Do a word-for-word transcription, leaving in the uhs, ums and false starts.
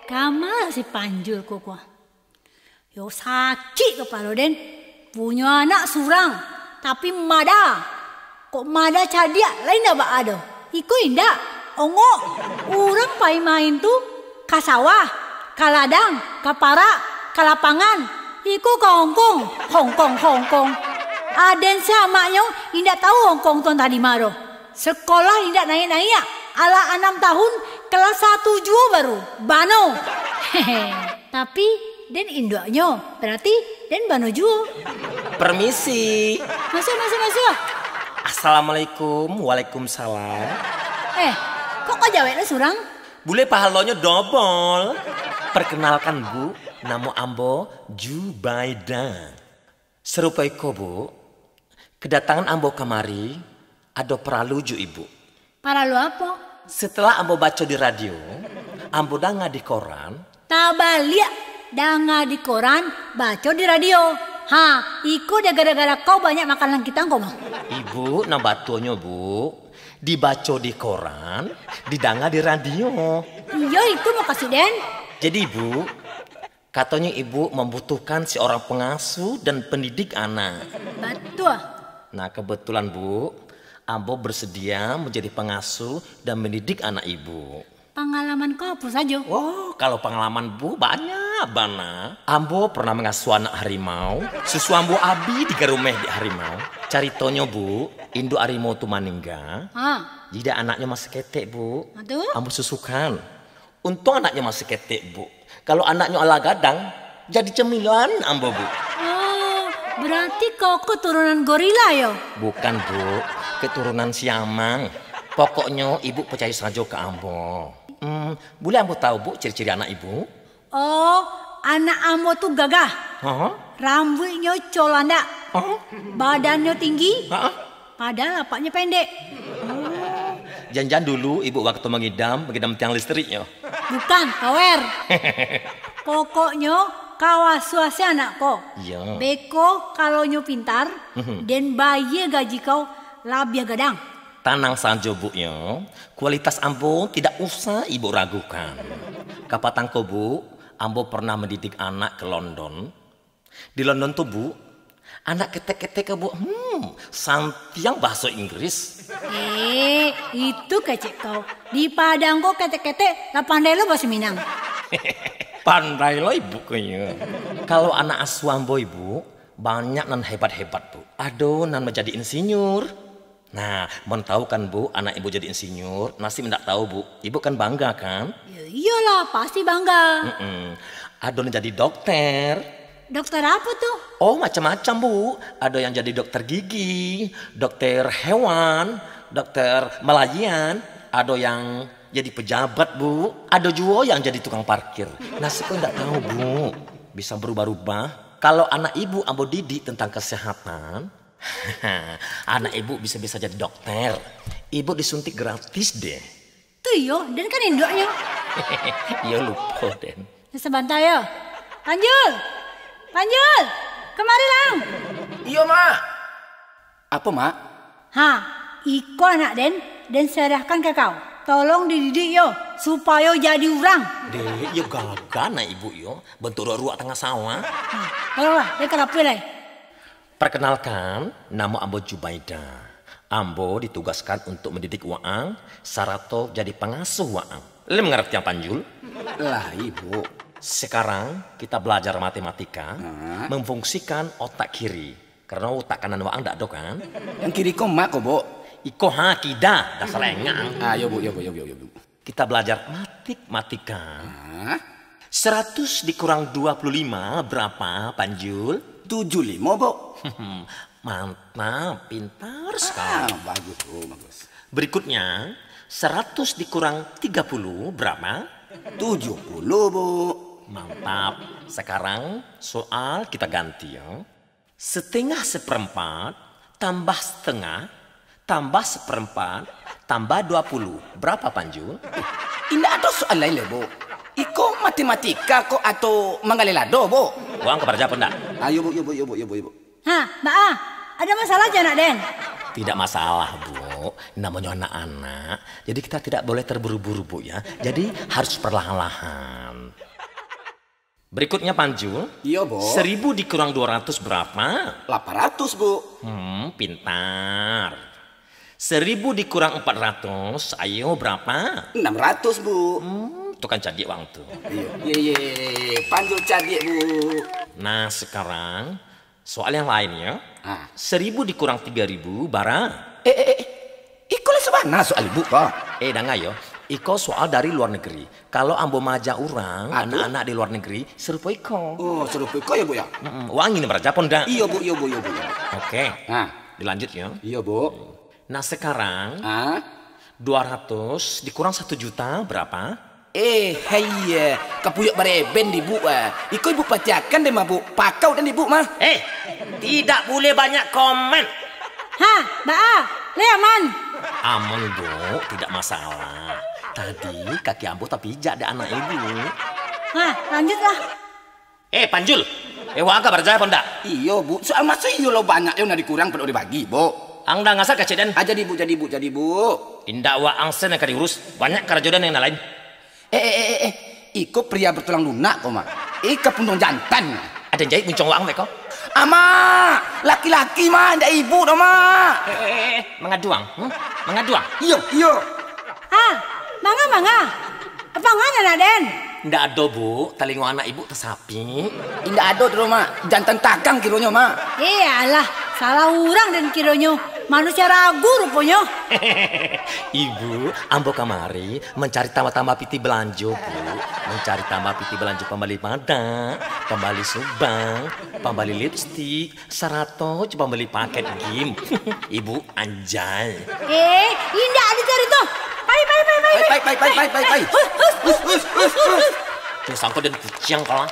Kama si Panjul ko, ko. Yo sakik kapalo den. Punyo anak surang, tapi mada. Kok mada cadiak lai ndak baa doh. Iko indak, ongok. Urang pai main tu ka sawah, ka ladang, ka parak, ka lapangan. Iko ka Hongkong, Hongkong, Hongkong. Aden si amaknyo indak tahu Hongkong tu antah di ma doh. Sekolah indak naiak-naiak, alah anam tahun, kelas satu juo baru, bano. Tapi, den induaknyo, berarti den bano juo. Permisi. Masuak, masuak, masuak. Assalamualaikum. Waalaikumsalam. Eh, kok kau jawek lo surang? Bule pahalonyo dobol. Perkenalkan, Bu, namo ambo Jubaida. Sarupo iko, Bu, kedatangan ambo kamari ado paralu jo Ibu. Paralu apo? Setelah ambo baco di radio, ambo danga di koran. Tabaliak, danga di koran, baco di radio. Ha, iko dek gara-gara kau banyak makan langkitang ko mah. Ibu, nan batuanyo, Bu, dibaco di koran, didanga di radio. Iyo, itu mukasuik den. Jadi, Bu, katonyo Ibu mambutuhkan seorang pengasuh dan pendidik anak. Batua. Nah, kebetulan, Bu, ambo bersedia menjadi pengasuh dan mendidik anak Ibu. Pangalaman kau apo sajo? Wah, kalau pangalaman, Bu, banyak bana. Ambo pernah mengasuh anak harimau, susu ambo abih digarumeh dek harimau. Caritonyo, Bu, induak harimau tu maningga. Ha. Jadi anaknyo masih ketek, Bu. Ha, tu? Ambo susukan. Untuang anaknyo masih ketek, Bu. Kalau anaknyo alah gadang, jadi cemilan ambo, Bu. Oh, berarti kau keturunan gorila, yo? Bukan, Bu. Keturunan siamang. Pokoknyo, Ibu percaya sajo ka ambo. Hmm, buliah ambo tahu, Bu, ciri-ciri anak Ibu? Oh, anak ambo tu gagah. Hah? Rambuiknyo colandak. Hah? Badannyo tinggi. Hah? Padahal lapaknyo pendek. Oh, jan-jan dulu Ibu waktu mangidam, mangidam tiang listriknyo. Bukan, tower. Pokoknyo, kau asuah se anak ko. Iya. Beko kalau nyo pintar, Mhm. den bayia gaji kau labiah gadang. Tanang sajo, Bu, yo. Kualitas ambo tidak usah Ibu ragukan. Kapatang ko, Bu, ambo pernah mendidik anak ke London. Di London tu, Bu, anak ketek-ketek ko, Bu, hmm, santiang bahaso Inggris. Eh, itu kecek kau. Di Padang ko ketek-ketek, lah pandai lo bahaso Minang. Pandai lo Ibu ko, yo. Kalau anak asuah ambo, Ibu, banyak nan hebat-hebat, Bu. Ado nan manjadi insinyur. Nah, mun tahu kan, Bu, anak Ibu jadi insinyur, nasib indak tahu, Bu. Ibu kan bangga, kan? Ya iyalah, pasti bangga. Mm-mm. Ado nan jadi dokter. Dokter apo tu? Oh, macam-macam, Bu. Ado yang jadi dokter gigi, dokter hewan, dokter malayan, ado yang jadi pejabat, Bu. Ado juo yang jadi tukang parkir. Nasib ko indak tahu, Bu. Bisa berubah-ubah. Kalau anak Ibu ambo didik tentang kesehatan, anak Ibu bisa-bisa jadi dokter. Ibu disuntik gratis deh. Tu iyo, den kan induaknyo. Iyo, lupo den. Sabanta yo. Panjul! Panjul! Kamari lang! Iyo, Mak. Apo, Mak? Ha, iko anak den, den serahkan ka kau. Tolong dididik yo, supayo jadi urang. Dek, iyo gagah anak Ibu yo. Bentuk ruak-ruak tangah sawah. Ha, tolonglah, den ka dapua lai. Perkenalkan, namo ambo Jubaida. Ambo ditugaskan untuk mendidik waang, sarato jadi pangasuh waang. Lai mangarati ang Panjul? Lai, Bu. Sekarang kita belajar matematika, Hah? memfungsikan otak kiri. Karena otak kanan waang ndak ado, kan? Yang kiri ko mak ko, Bu. Iko ha, kida, dasar engak. Ah, yo, Bu, yo, Bu, yo, Bu, yo, Bu. Kita belajar matematika. Hah? Seratus dikurang dua puluh lima berapa, Panjul? Tujuh limo, Bu. Mantap, pintar sekali. Ah, bagus, Bu, bagus. Berikutnya, seratus dikurang tiga puluh berapa? Tujuh puluh, Bu. Mantap. Sekarang soal kita ganti, ya. Setengah seperempat tambah setengah tambah seperempat tambah dua puluh. Berapa, Panjul? Indak ado soal lain lai, Bu. Iko matematika ko atau manggaleh lado, Bu? Waang ka karajo apo ndak? Ayo, Bu, yo, Bu, yo, Bu, yo, Bu, yo, Bu. Ha, baa? Ado masalah jo anak den? Tidak masalah, Bu. Namonyo anak-anak, jadi kita tidak boleh terburu-buru, Bu, ya. Jadi harus perlahan-lahan. Berikutnya, Panjul. Iyo, Bu. Seribu dikurang dua ratus berapa? Lapan ratus, Bu. Hmm, pintar. Seribu dikurang empat ratus, ayo, berapa? Enam ratus, Bu. Hmm, tu kan cadiak wang tu. Iyo. Ye, ye, Panjul cadiak, Bu. Nah, sekarang soal yang lain, ya. Ah. Seribu dikurang tiga ribu, bara? Eh, eh, eh. Iko lah sabana soal Ibu ko. Eh, danga yo. Iko soal dari luar negeri. Kalau ambo maaja urang, anak-anak di luar negeri, sarupo iko. Oh, sarupo iko ya, Bu, ya? Mm-mm. Wang ini baraja apo ndak? Iyo, Bu, iyo, Bu, iyo, Bu, iyo, Bu. Oke. Nah. Dilanjut, ya. Iyo, Bu. Nah, sekarang, ah? Dua ratus dikurang satu juta, berapa? Eh, haiya, kapuyok bareben di Ibu, ah. Iko Ibu patiakan deh mah, Bu. Pakau dan di Ibu mah. Eh, tidak boleh banyak komen. Ha, baa? Leh aman? Aman, Bu, tidak masalah. Tadi kaki ambo tapijak dek anak Ibu. Ha, lanjutlah. Eh, Panjul. Eh, wang ka baraja apo ndak? Iyo, Bu. Soal maso iyo lo banyak yo nan dikurang pado dibagi, Bu. Ang danga sa kecek den. Ah, jadi, Bu, jadi, Bu, jadi, Bu. Indak waang sen nan ka diurus. Banyak karajo den nan lain. Eh, eh, eh, eh, eh. Iko pria bertulang lunak ko, Mak. Iko punduang jantan. Aden jahit muncong waang meko. Amak, laki-laki, Mak, indak ibu doh, Mak. Eh, eh, eh, eh. Mangaduang, hmm? Mangaduang. Iyo, iyo. Ah, manga, manga. Apo ngana, Aden? Indak ado, Bu. Talingo anak ibu tasapik. Indak ado tu, Mak. Jantan tagang kironyo, Mak. Eh, alah, salah urang den kironyo. Manusia ragu ruponyo. Ibu, ambo kamari mancari tambah-tambah pitih balanjo, Bu. Mancari tambah pitih balanjo pambali padak, pambali subang, pambali lipstik, sarato jo pambali paket game. Ibu anjay. Eh, indak dicari tu. Pai, pai, pai, pai. Pai, pai, pai, pai, pai, pai. Hus, hus, hus, hus, hus, hus. Cuma sangko dan kuciang kalah.